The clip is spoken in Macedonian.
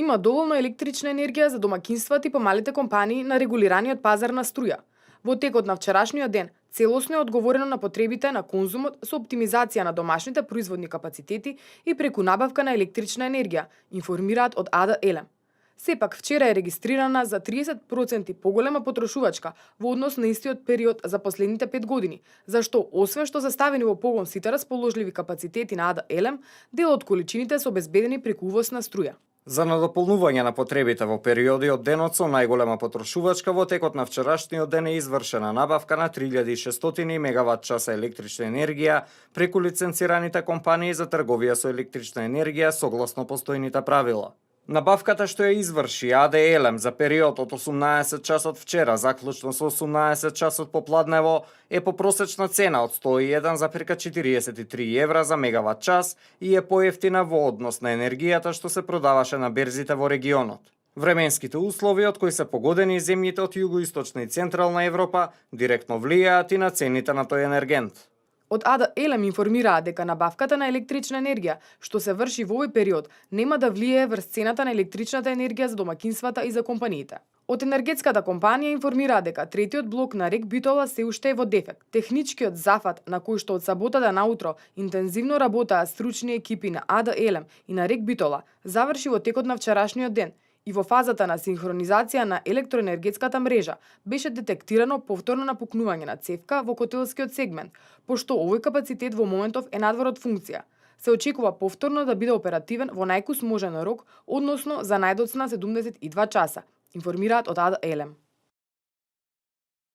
Има доволно електрична енергија за домаќинствата и помалите компании на регулираниот пазар на струја. Во текот на вчерашниот ден, целосно е одговорено на потребите на конзумот со оптимизација на домашните производни капацитети и преку набавка на електрична енергија, информираат од АД Елем. Сепак вчера е регистрирана за 30% поголема потрошувачка во однос на истиот период за последните 5 години, зашто освен што заставени во погон сите расположливи капацитети на АД Елем, дел од количините се обезбедени преку увоз на струја. За надополнување на потребите во периоди од денот со најголема потрошувачка во текот на вчерашниот ден е извршена набавка на 3600 мегават часа електрична енергија преку лиценцираните компании за трговија со електрична енергија согласно постојните правила. Набавката што ја изврши АД Елем за период од 18 часот вчера заклучно со 18 часот попладнево е по просечна цена од 101,43 евра за мегават час и е поевтина во однос на енергијата што се продаваше на берзите во регионот. Временските услови од кои се погодени земјите од југоисточна и централна Европа директно влијаат и на цените на тој енергент. Од АД Елем информираат дека набавката на електрична енергија, што се врши во овој период, нема да влијае врз цената на електричната енергија за домаќинствата и за компаниите. Од енергетската компанија информираат дека третиот блок на РЕК Битола се уште е во дефект. Техничкиот зафат на кој што од саботата наутро интензивно работаа стручни екипи на АД Елем и на РЕК Битола заврши во текот на вчерашниот ден и во фазата на синхронизација на електроенергетската мрежа беше детектирано повторно напукнување на цевка во котелскиот сегмент, пошто овој капацитет во моментов е надвор од функција. Се очекува повторно да биде оперативен во најкус можен рок, односно за најдоцна 72 часа, информираат од АД Елем.